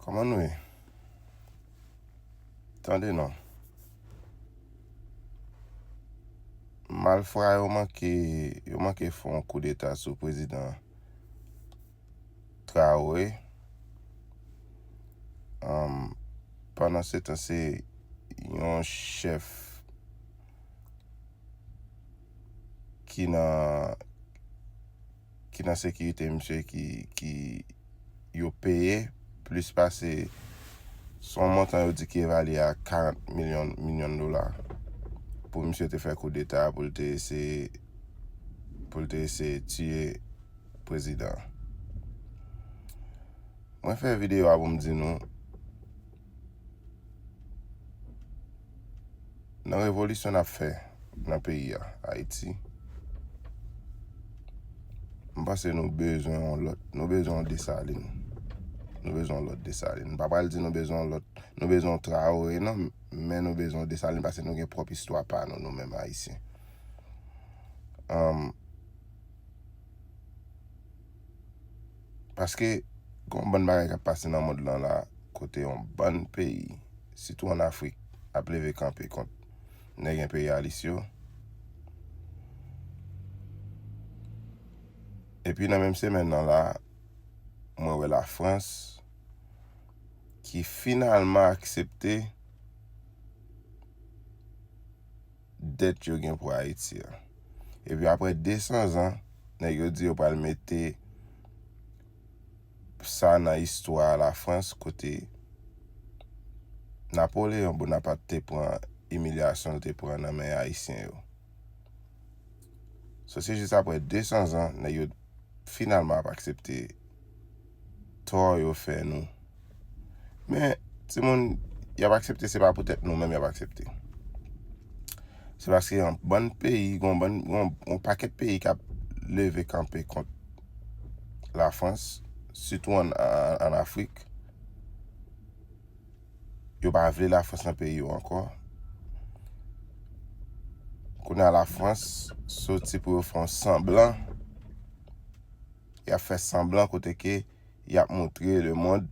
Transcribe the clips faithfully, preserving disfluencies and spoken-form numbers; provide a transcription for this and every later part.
Kòman nou ye? Tande non. Malfra yo manke, yo manke fè yon koudeta sou prezidan Traoré. Um, pandan se tan, se yon chèf ki nan ki nan sekirite misye ki, ki yo peye plis pase, se yon montan yo di ki evalye a karant milyon, milyon dola pou misye te fè koudeta, pou l te eseye, pou l te eseye tiye prezidan. Mwen fè videyo a pou m di nou, nan revolisyon n ap fè nan peyi a, Ayiti, m panse nou bezwen yon lòt, nou bezwen yon Desalin. Nou bezwen yon lòt Desalin. M pa pral di nou bezwen yon lòt, nou bezwen yon Traoré, non, men nou bezwen yon Desalin paske nou gen pwòp istwa pa nou, nou menm Ayisyen. Um, Paske gen yon bann bagay k ap pase nan mond lan la, kote yon bann peyi, sitou ann Afrik, ap leve kanpe kont nèg enperyalis yo. Epi nan menm semèn nan la, mwen wè Lafrans ki finalman aksepte dèt yo gen pou Ayiti a. Epi apre de san zan, nèg yo di yo pral mete sa nan istwa Lafrans kote Napoleyon Bonapat te pran imilyasyon l te pran nan men Ayisyen yo. So, se jis apre de san zan, nèg yo finalman ap aksepte tò yo fè nou. Men, timoun, y ap aksepte, se pa poutèt nou menm y ap aksepte. Se paske yon bann peyi, yon bann, yon, yon pakèt peyi k ap leve kanpe kont Lafrans, sitou ann, ann, ann Afrik. Yo pa vle Lafrans nan peyi yo ankò. Kounye a Lafrans soti pou yo fè yon sanblan. Y ap fè sanblan kote ke y ap montre lemonn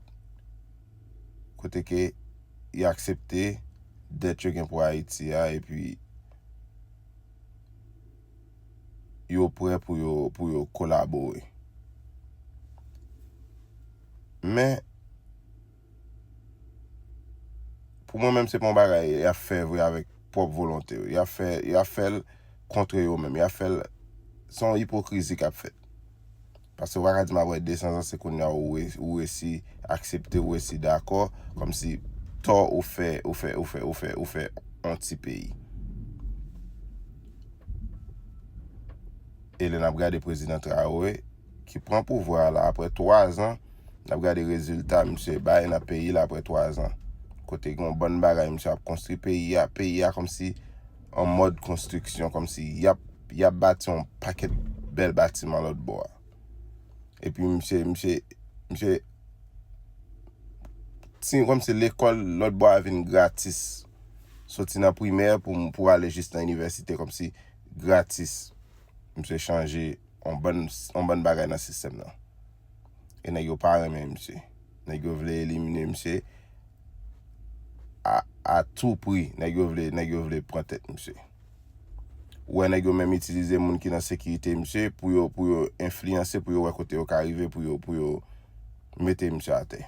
kote ke y aksepte dèt yo gen pou Ayiti a, epi yo prè pou yo, pou yo kolabore. Men, pou mwen menm, se pa yon bagay y ap fè vre avèk pwòp volonte yo. Y ap fè, y ap fè l kont yo menm. Y ap fè l, se yon ipokrizi k ap fèt. Paske w pa ka di m apre de san zan, se kounye a ou re-, ou resi aksepte, ou resi dakò, kòmsi tò ou fè, ou fè, ou fè, ou fè, ou fè yon ti peyi. E lè n ap gade prezidan Traoré, ki pran pouvwa a la apre twa zan, n ap gade rezilta misye bay nan peyi l apre twa zan. Kote gen yon bann bagay misye ap konstwi peyi a, peyi a kòmsi an mòd konstriksyon, kòmsi y ap, y ap bati yon pakèt bèl batiman lòt bò a. Epi misye, misye, misye, ti, kòmsi lekòl lòt bò a vin gratis. Soti nan primè pou, pou ale jis nan inivèsite, kòmsi gratis. Misye chanje yon bann, yon bann bagay nan sistèm nan. E nèg yo pa renmen misye. Nèg yo vle elimine misye a, a tou pri. Nèg yo vle, nèg yo vle pran tèt misye. Ou wè nèg yo menm itilize moun ki nan sekirite misye pou yo, pou yo enfliyanse, pou yo wè kote yo ka rive, pou yo, pou yo mete misye atè.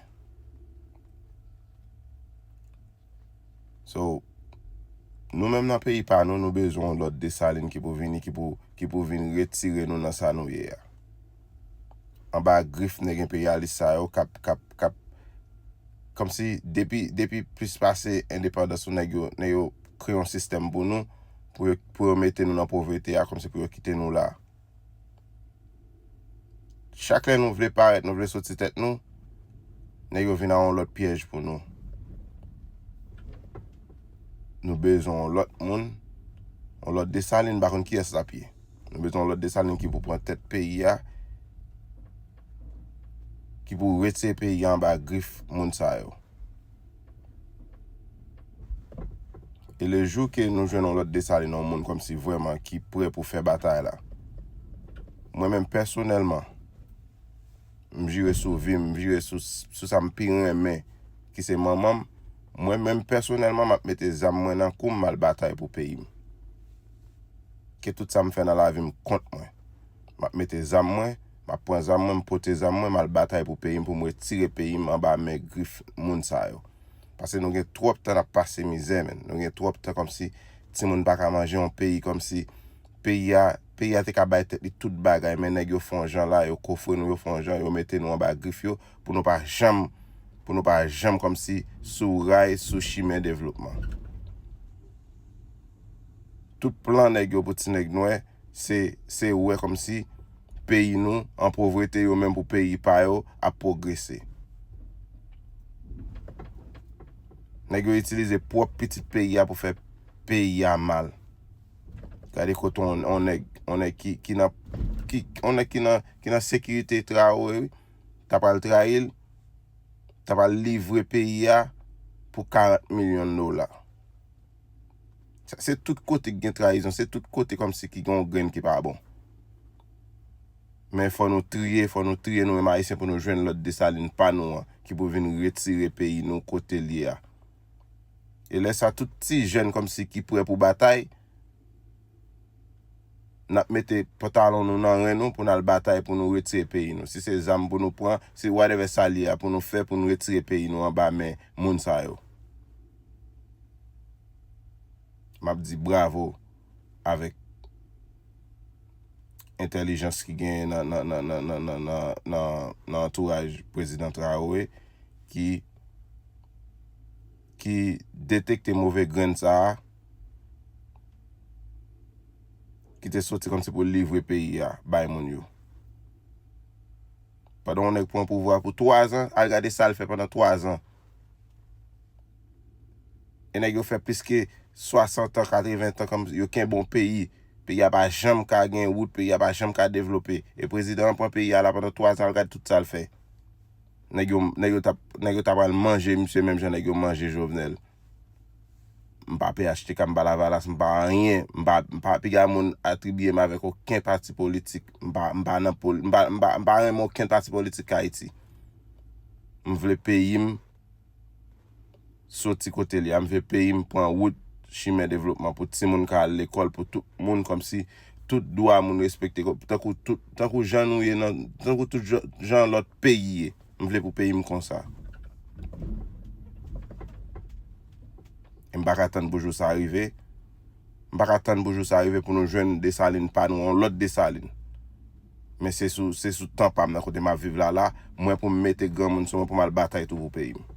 So, nou menm nan peyi pa nou, nou bezwen yon lòt Desalin ki pou vini, ki pou, ki pou vin retire nou nan sa nou ye a. Anba grif nèg enperyalis sa yo k ap, k ap, k ap, kòmsi depi, depi plis pase endepandans nou, nèg yo, nèg yo kreye yon sistèm pou nou, pou yo, pou yo mete nou nan povrete a, kòmsi pou yo kite nou la. Chak lè nou vle parèt, nou vle soti tèt nou, nèg yo vin ak yon lòt pyèj pou nou. Nou bezwen yon lòt moun, yon lòt Desalin, m pa konn kiyès l ap ye. Nou bezwen yon lòt Desalin ki pou pran tèt peyi a, ki pou retire peyi a anba grif moun sa yo. E le jou ke nou jwenn yon lòt Desalin, yon moun kòmsi vrèman ki prè pou fè batay la, mwen menm pèsonèlman, m jire sou vi m, m jire sou, sou sa m pi renmen ki se manman m, mwen menm pèsonèlman, m ap mete zam mwen nan kou m, m al batay pou peyi m. Ke tout sa m fè nan lavi m kont mwen. M ap mete zam mwen, m ap pran zam mwen, m pote zam mwen, m al batay pou peyi m, pou m retire peyi m anba men grif moun sa yo. Paske nou gen twòp tan n ap pase mizè, menn. Nou gen twòp tan kòmsi timoun pa ka manje yon peyi, kòmsi peyi a, peyi a te ka bay tèt li tout bagay, men nèg yo fè yon jan la, yo kofre nou, yo fè yon jan, yo mete nou anba grif yo, pou nou pa janm, pou nou pa janm kòmsi sou ray, sou chimen devlopman. Tout plan nèg yo pou ti nèg nwè, se, se wè kòmsi peyi nou an povrete, yo menm pou peyi pa yo ap pwogrese. Nèg yo itilize pwòp pitit peyi a pou fè peyi a mal. Gade kote on, on nèg, on nèg ki, ki nan, ki, on nèg ki nan, ki nan sekirite Traoré, wi, ta pral trayi l, ta pral livre peyi a pou karant milyon dola. Sa, se tout kote ki gen trayizon, se tout kote kòmsi ki gen yon grenn ki pa bon. Men fò nou triye, fò nou triye nou menm Ayisyen pou nou jwenn lòt Desalin pa nou an, ki pou vin retire peyi nou kote l ye a. E lè sa, tout ti jèn kòmsi ki prè pou batay, n ap mete pantalon nou nan ren nou pou n al batay pou nou retire peyi nou. Si se zam pou nou pran, si whatever sa l ye a pou nou fè pou nou retire peyi nou anba men moun sa yo. M ap di bravo avèk entèlijans ki genyen nan, nan, nan antouraj Prezidan Traoré ki, ki detekte move grenn sa a ki te soti kòmsi pou livre peyi a bay moun yo. Pandan yon nèg pran pouvwa pou twa zan, al gade sa l fè pandan twa zan. E nèg yo fè plis ke swasant an, katreven tan, kòm yo kenbe yon peyi. Peyi a pa janm ka gen wout, peyi a pa janm ka devlope. E prezidan an pran peyi a la pandan twa zan, al gade tout sa l fè. Nèg yo, nèg yo t ap, nèg yo t ap al manje misye menm jan nèg yo manje Jovenel. M pa P H T K, m pa Lavalas, m pa anyen. M pa, m pa piga moun atribiye m avèk okenn pati politik. M pa, m pa nan pol-, m pa, m pa, m pa renmen okenn pati politik Ayiti. M vle peyi m soti kote li a. M vle peyi m pran wout chimen devlopman pou timoun ka al lekòl, pou tout moun kòmsi tout dwa moun respekte, tankou tout, tankou jan nou ye nan, tankou tout jan, jan lòt peyi ye. M vle pou peyi m konsa. E m pa ka tann pou jou sa rive. M pa ka tann pou jou sa rive pou nou jwenn Desalin pa nou, yon lòt Desalin. Men se sou, se sou tan pa m nan kote m ap viv la la, mwen pou m mete granmoun sou mwen pou m al batay tou pou peyi m.